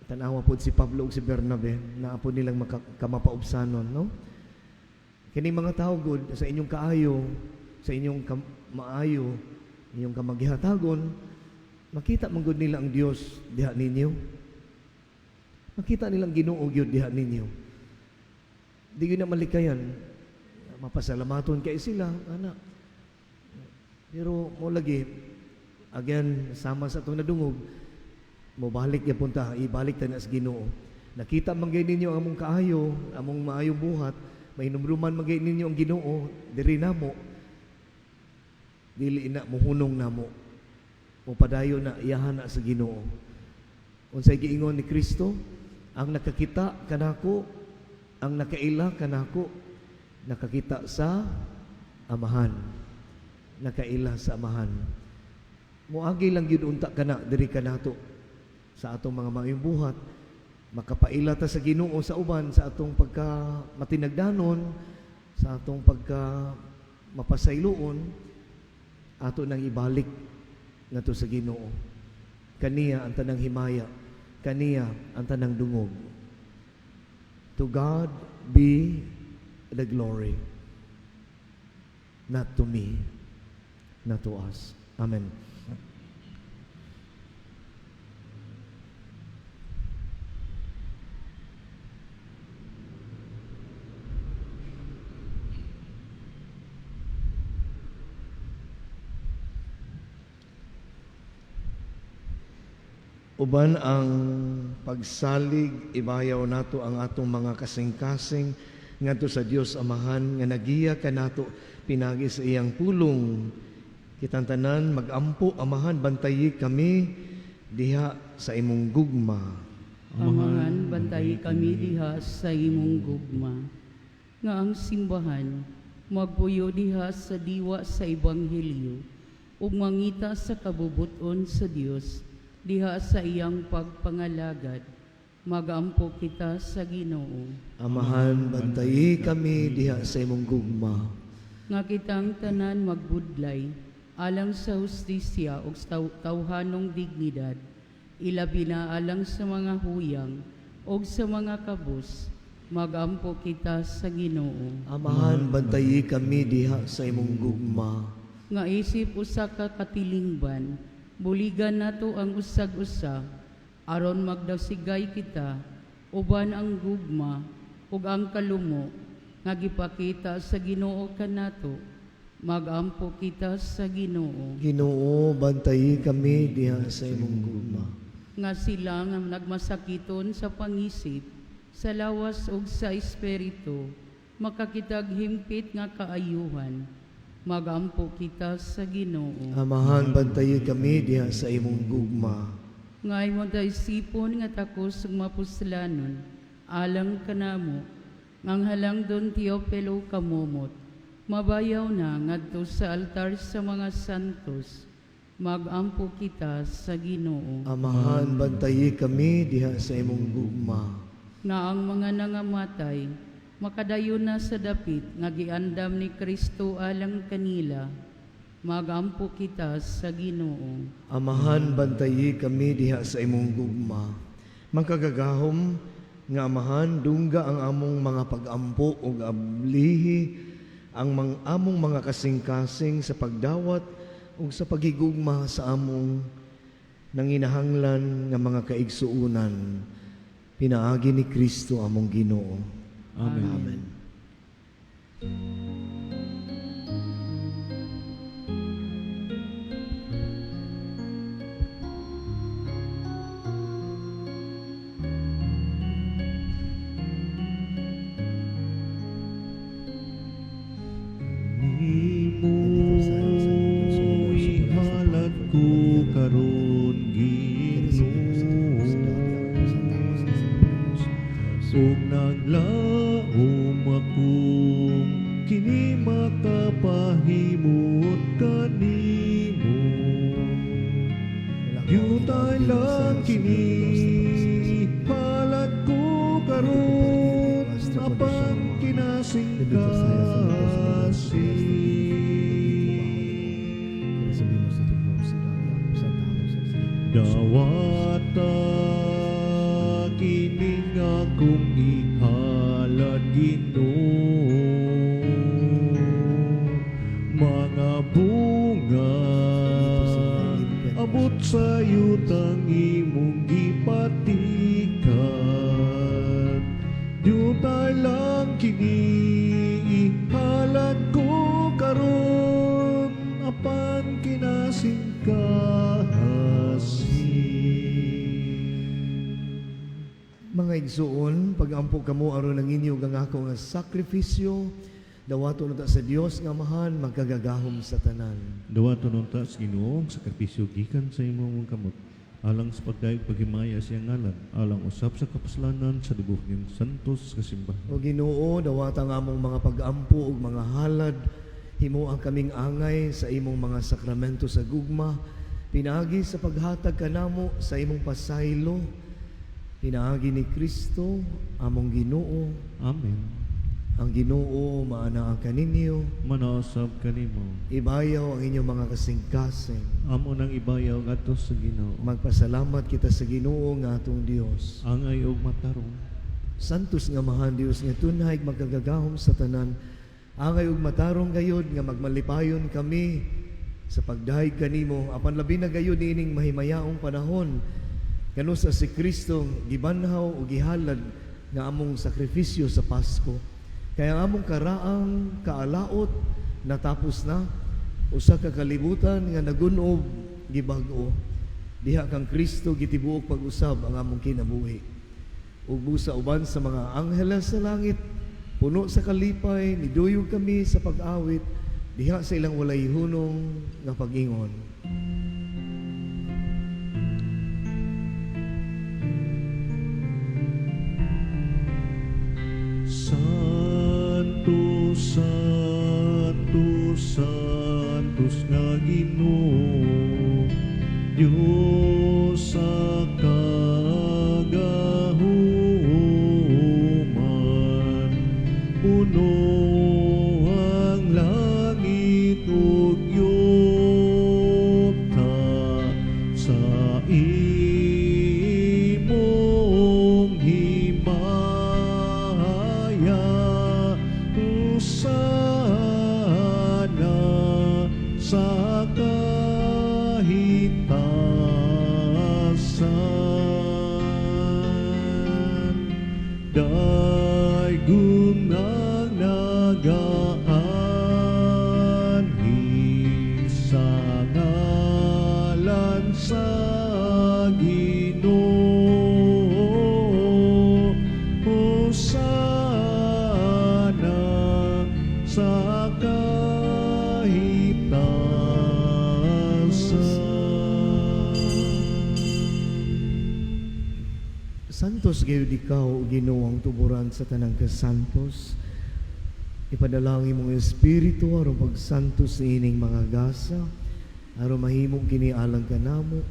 Tanawa pod si Pablo ug si Bernabe, naa pod nilang kamapaubsanon, no? Kini mga tao gud sa inyong kaayo, sa inyong maayo, inyong kamaghihatagon, makita man gud nila ang Dios diha ninyo. Makita nilang Ginoo gyud diha ninyo. Di gyud na malikayan. Mapasalamaton kay sila, ana. Pero mo lagi, again, sama sa atong nadungog, mobalik gyapon ta, ibalik ta na sa Ginoo. Nakita man gay ninyo ang among kaayo, among maayong buhat, mainumduman man gay ninyo ang Ginoo diri namo. Dili na muhunong namo. Mopadayon na, iyahan na sa Ginoo. Unsay giingon ni Kristo? Ang nakakita kanako, ang nakaila kanako, nakakita sa Amahan. Nakaila sa Amahan. Moagi lang gyud unta kana diri kanato sa atong mga maayong buhat, makapaila ta sa Ginoo sa uban sa atong pagka matinagdanon, sa atong pagka mapasayloon, ato nang ibalik ngadto sa Ginoo. Kaniya ang tanang himaya, kaniya ang tanang dungog. To God be the glory, not to me, not to us. Amen. Uban ang pagsalig, ibayaw nato ang atong mga kasing-kasing ngadto sa Dios Amahan nga nagiya kanato pinagi sa iyang pulong. Kitang tanan magampo: Amahan, bantayi kami diha sa imong gugma. Amahan, bantayi kami diha sa imong gugma. Nga ang simbahan magpuyo diha sa diwa sa ebanghelyo ug mangita sa kabubuton sa Dios diha sa iyang pagpangalagad. Magampo kita sa Ginoo. Amahan, bantayi kami diha sa imong gugma. Nga kitang tanan magbudlay alang sa hustisya ug tawhanong dignidad, ilabi na alang sa mga huyang ug sa mga kabus. Magampo kita sa Ginoo. Amahan, bantayi kami diha sa imong gugma. Nga isip usa ka katilingban, buligan nato ang usag-usa aron magdasigay kita uban ang gugma ug ang kalumo nga gipakita sa Ginoo kanato. Magampo kita sa Ginoo. Ginoo, bantayi kami diha sa imong gugma. Nga sila nga nagmasakiton sa pangisip, sa lawas ug sa espiritu, makakitag himpit nga kaayuhan. Magampo kita sa Ginoo. Amahan, bantayi kami diha sa imong gugma. Nga imong daisipon nga takos ug mapuslanon alang kanamo, ngang halang Don Teofilo Camomot, mabayaw na ngadto sa altar sa mga santos. Magampo kita sa Ginoo. Amahan, bantayi kami diha sa imong gugma. Nga ang mga nangamatay makadayon na sa dapit nga giandam ni Kristo alang kanila. Magampo kita sa Ginoo. Amahan, bantayi kami diha sa imong gugma. Makagagahom nga Amahan, dungga ang among mga pagampo ug ablihi. ang among mga kasing-kasing sa pagdawat ug sa paghigugma sa among nanginahanglan nga mga kaigsuonan, pinaagi ni Kristo among Ginoo. Amen. Amen. Nimo ihalad ko karon, Ginoo, ug naglaom akong kini makapahimot kanimo. Yutay lang kini halad ko karon, apan kinasing-kasing. Dawata kini nga akong ihalad, Ginoo, mga bunga abot sa yutang imong gipatikan. Yutay lang kini ihalad ko karon, apan kinasing-kasing. Mga igsuon, pag-ampo kamo aron ang inyo ang ako nga sakripisyo, dawaton unta sa Dios nga Amahan magkagagahom sa tanan. Dawaton unta sa Ginoo ang sakripisyo gikan sa imong kamot, alang sa pagdayeg paghimaya sa iyang ngalan, alang usab sa kapuslanan sa tibuok niyang santos nga simbahan. O Ginoo, dawata ang among mga pag-ampo ug mga halad, himoa kaming angay sa imong mga sakramento sa gugma, pinaagi sa paghatag kanamo sa imong pasaylo, pinaagi ni Kristo among Ginoo. Amen. Ang Ginoo maanaa kaninyo, Manaosab kanimo. Ibayaw ang inyong mga kasing-kasing. Amo nang ibayaw ngadto sa Ginoo. Magpasalamat kita sa Ginoo nga atong Dios. Angay og matarong. Santos nga Amahan Dios nga tunhay magkagagahom sa tanan, angay ug matarong gayod nga magmalipayon kami sa pagdayeg kanimo, apan labi na gayud niining mahimayaong panahon kanus-a si Kristo gibanhaw ug gihalad nga among sakripisyo sa Pasko. Kaya ang among karaang kaalaot natapos na, usa ka kalibutan nga nagun-ob gibag-o. Diha kang Kristo gitibuok pag-usab ang among kinabuhi. Ug busa uban sa mga angheles sa langit, puno sa kalipay, niduyog kami sa pag-awit diha sa ilang walay hunong nga pag-ingon. Santo, Santo, Santos nga Ginoo, Dios sa kagahuman, puno ang langit ug yuta sa imong himaya. Hosana sa kahitasan. Daygon ang nagaanhi sa ngalan sa Ginoo. Hosana sa kahitasan. Santos gayud ikaw, o Ginoo, ang tuburan sa tanang kasantos. Ipadala ang imong espiritu aron pagsantos niining mga gasa, aron mahimong kini alang kanamo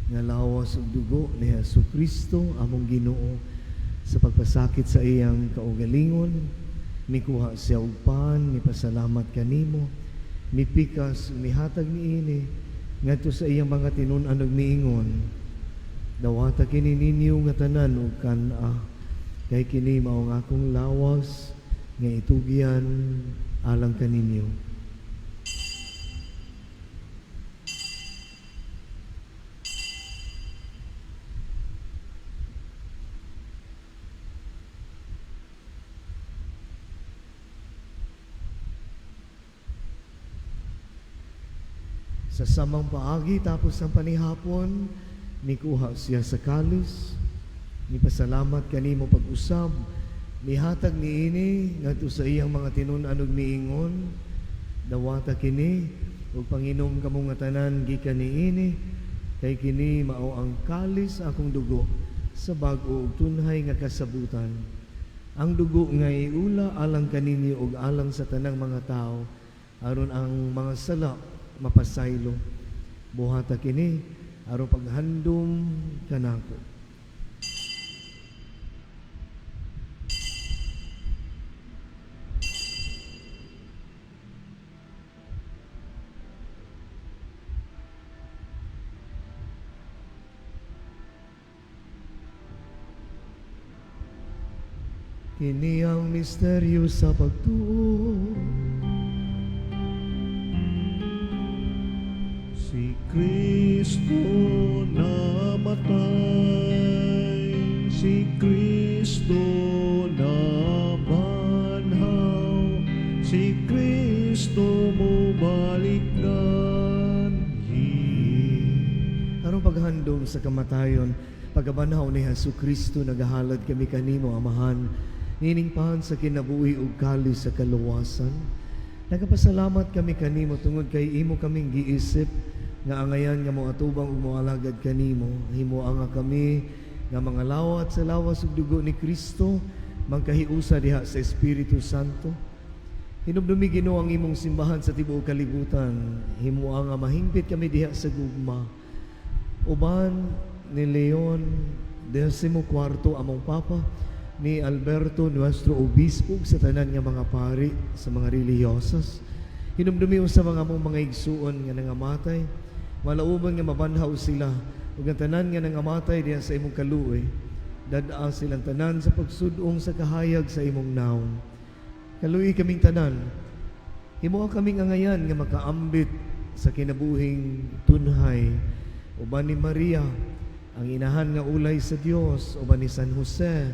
nga lawas ug dugo ni Hesus Kristo among Ginoo. Sa pagpasakit sa iyang kaugalingon, mikuha siya og pan, mipasalamat kanimo, mipikas, mihatag niini ngadto sa iyang mga tinun-an ug miingon: "Dawata kini ninyo nga tanan ug kan-a, kay kini mao ang akong lawas nga itugyan alang kaninyo. Sa samang paagi tapos ng panihapon, nikuha siya sa kalis, nipasalamat kanimo pag-usab, nihatag niini ngadto sa iyang mga tinun-an ug miingon, dawata kini ug panginom kamo nga tanan gikan niini, kay kini mao ang kalis sa akong dugo sa bag-o ug tunhay nga kasabutan. Ang dugo nga iula alang kaninyo ug alang sa tanang mga tawo, aron ang mga sala mapasaylo. Buhata kini aron paghandom kanako. Kini ang misteryo sa pagtuo. Si Kristo namatay, si Kristo nabanhaw, si Kristo mubalik nganhi. Aron paghandom sa kamatayon, pagkabanhaw ni Hesus Kristo, nagahalad kami kanimo, Amahan, nining pan sa kinabuhi ug kalis sa kaluwasan. Nagapasalamat kami kanimo tungod kay imo kaming giisip nga angayan nga moatubang ug moalagad kanimo. Himoa nga kami nga mga lawat sa lawas ug dugo ni Kristo mangkahiusa diha sa Espiritu Santo. Hinumdumi Ginoo ang imong simbahan sa tibuok kalibutan. Himoa nga mahingpit kami diha sa gugma. Uban ni Leon XIV among Papa, ni Alberto nuestro Obispo, sa tanan nga mga pari, sa mga reliyosas. Hinumdumi sa mga among mga igsuon nga nangamatay, malauman nga mabanhaw sila, ug ang tanan nga nangamatay diha sa imong kaluoy, dad-a silang tanan sa pagsudong sa kahayag sa imong nawong. Kaluoy kaming tanan, himoa kaming angayan nga makaambit sa kinabuhing tunhay. Uban ni Maria, ang inahan nga ulay sa Dios, uban ni San Jose,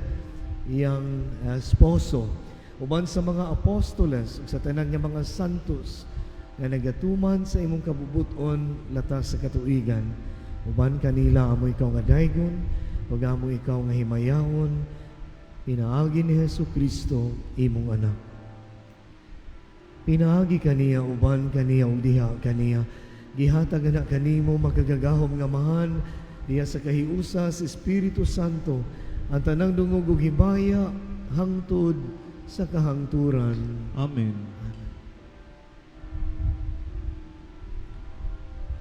iyang esposo, uban sa mga apostoles ug sa tanan nga mga santos nga nagatuman sa imong kabubuton latas sa katuigan. Uban kanila amo ikaw nga daygon, ug amo ikaw nga himayaon, pinaagi ni Hesus Kristo imong anak. Pinaagi kaniya, uban kaniya ug diha kaniya, gihatag na kanimo makagagahom nga Amahan diha sa kahiusa sa Espiritu Santo ang tanang dungog ug himaya hangtod sa kahangturan. Amen.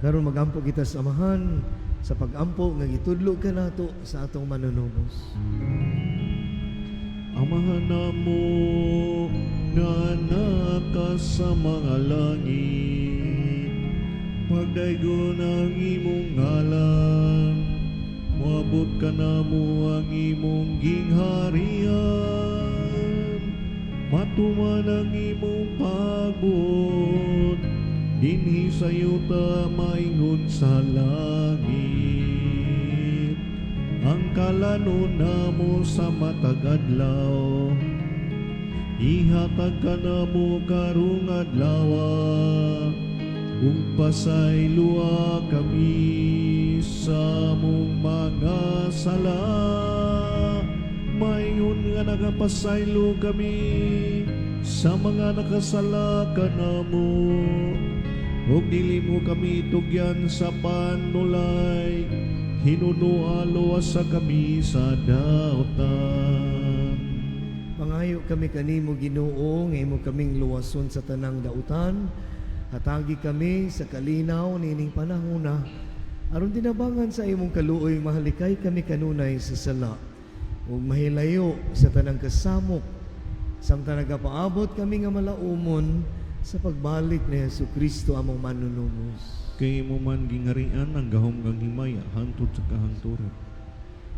Karon magampo kita sa Amahan sa pagampo nga gitudlo kanato sa atong manunubos. Amahan namo nga naka sa mga langit, pagdaygon ang imong ngalan, moabot kanamo ang imong gingharian, matuman ang imong pagbuot dinhi sa yuta maingon sa langit. Ang kalanon namo sa matag adlaw, ihatag kanamo karong adlaw, ug pasayloa kami sa among mga sala, maingon nga nagapasaylo kami sa mga nakasala kanamo, ug dili mo kami tugyan sa panulay, hinunoa luwasa kami sa dautan. Mangayo kami kanimo Ginoo nga imo kaming luwason sa tanang dautan. Hatagi kami sa kalinaw niining panahona, aron tinabangan sa imong kaluoy mahalikay kami kanunay sa sala ug mahilayo sa tanang kasamok, samtang nagapaabot kami nga malaumon sa pagbalik ni Hesus Kristo among manunubos. Kay imo man gingarian ang gahom kang himaya hangtod sa kahangturan.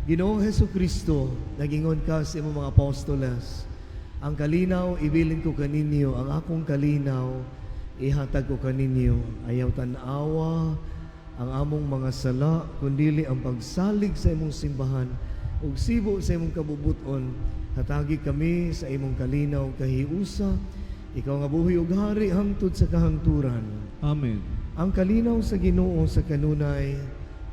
Ginoong Hesus Kristo, nagingon ka sa imong mga apostoles, Ang kalinaw ibilin ko kaninyo, ang akong kalinaw ihatag ko kaninyo. Ayaw tan-awa ang among mga sala, kundili ang pagsalig sa imong simbahan ug sibo sa imong kabubuton. Hatagi kami sa imong kalinaw kahiusa. Ikaw nga buhi ug hari hangtod sa kahangturan. Amen. Ang kalinaw sa Ginoo sa kanunay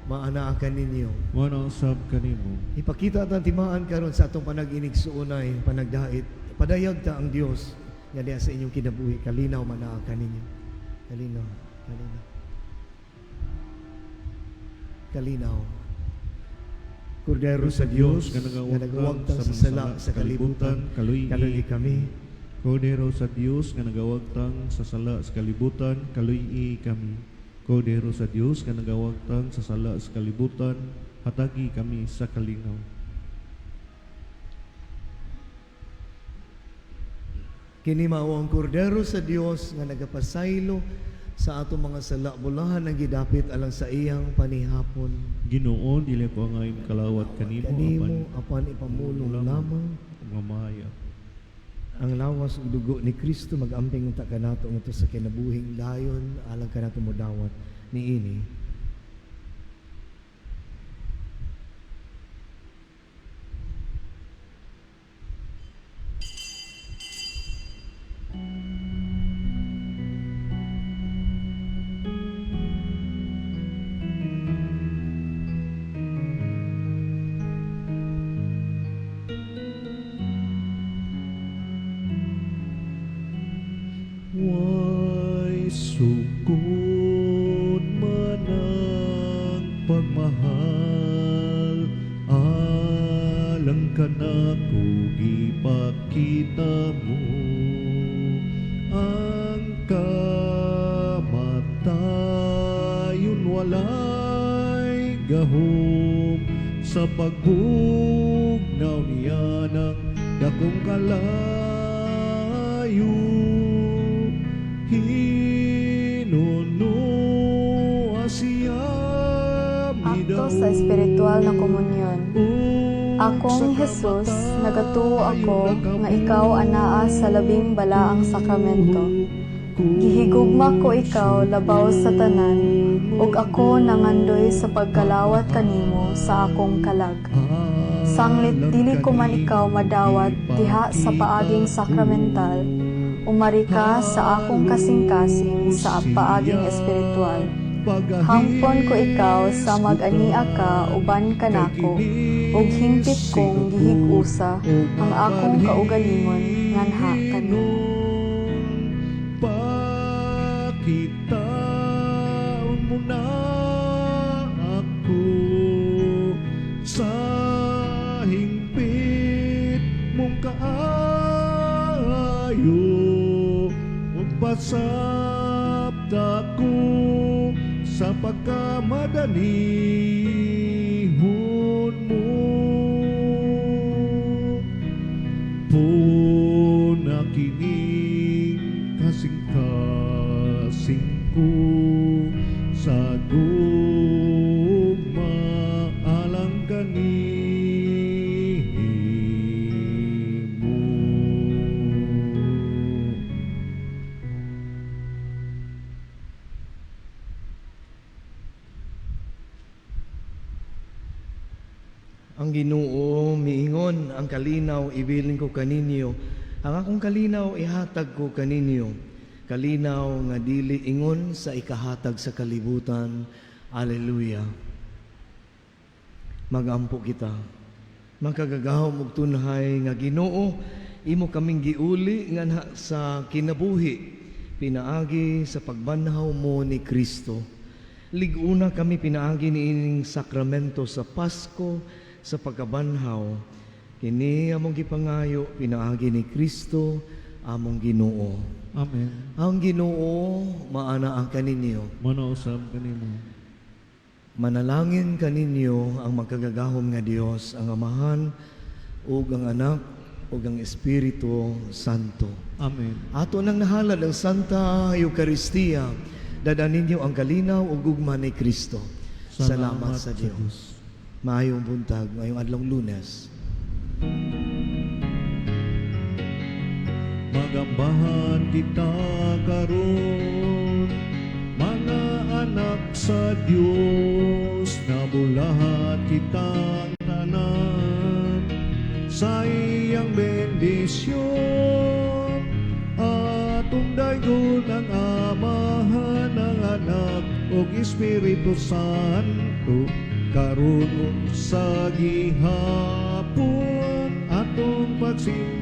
maanaa kaninyo. Mana usab kanimo. Ipakita ang timaan karon sa atong panag-inigsuonay, panagdait. Padayag ta ang Dios nga diha sa inyong kinabuhi. Kalinaw manaa kaninyo. Kalinaw, kalinaw. Kalinaw. Kordero sa Dios nga nga nagawagtang sa sala sa kalibutan, kaluy kaluy kami. Kordero sa Dios nga nagawagtang sa sala sa kalibutan, kaluy kami. Kordero sa Dios nga nagawagtang sa sala sa kalibutan, hatagi kami sa kalinaw. Kini mao ang kordero sa Dios nga nagapasaylo sa atong mga sala, bulahan ang gidapit alang sa iyang panihapon. Ginoo, dili ko angay kalawat kanimo, Kanimo apan ipamulong lamang apan mamaya. Ang lawas ug dugo ni Kristo magamping unta kanato ngadto sa kinabuhing dayon alang kanato modawat niini. Way sukod man ang pagmahal, alang kanako gipakita mo. Ang kamatayon walay gahom sa pagbugnaw niya ng dakong kalayo. Hinuno siya Akto sa espiritual na komunyon. Akong Jesus, nagatuo ako nga ikaw anaa sa labing balaang sakramento. Gihigugma ko ikaw labaw sa tanan, ug ako nangandoy sa pagkalawat kanimo sa akong kalag. Sanglit dili ko man ikaw madawat diha sa paaging sakramental, umari ka sa akong kasing-kasing sa paaging espiritual. Hangpon ko ikaw sa mag-ania ka uban kanako, ug hingpit kong gihig-usa ang akong kaugalingon nganha kanimo. Pakitaon mo na ako sa hingpit mong kaayo, ug pasabta ko sa pagkamadalihon mo. Puna kining kasing-kasing ko sa gugma alang kanimo. Ang Ginoo miingon, ang kalinaw ibilin ko kaninyo, ang akong kalinaw ihatag ko kaninyo. Kalinaw nga dili ingon sa ikahatag sa kalibutan. Alleluia. Magampo kita. Makagagahom og tunhay nga Ginoo, imo kaming giuli nganha sa kinabuhi, pinaagi sa pagbanhaw mo ni Kristo. Lig-una kami pinaagi niining sakramento sa Pasko sa pagkabanhaw. Kini among gipangayo pinaagi ni Kristo among Ginoo. Amen. Ang Ginoo maana ang kaninyo. Mana usab kanimo. Manalangin kaninyo ang makagagahom nga Dios, ang Amahan ug ang Anak ug ang Espiritu Santo. Amen. Ato nang nahalad ang Santa Eucharistia, dada ninyo ang kalinaw ug gugma ni Kristo. Salamat, sa Dios. Maayong buntag, ngayong adlong Lunes. Magambahan kita karon, mga anak sa Dios. Nabulahat kitang tanan sa iyang bendisyon. Atong daygon ang Amahan, ang Anak ug Espiritu Santo, karon ug sa gihapon. Atong pagsimba.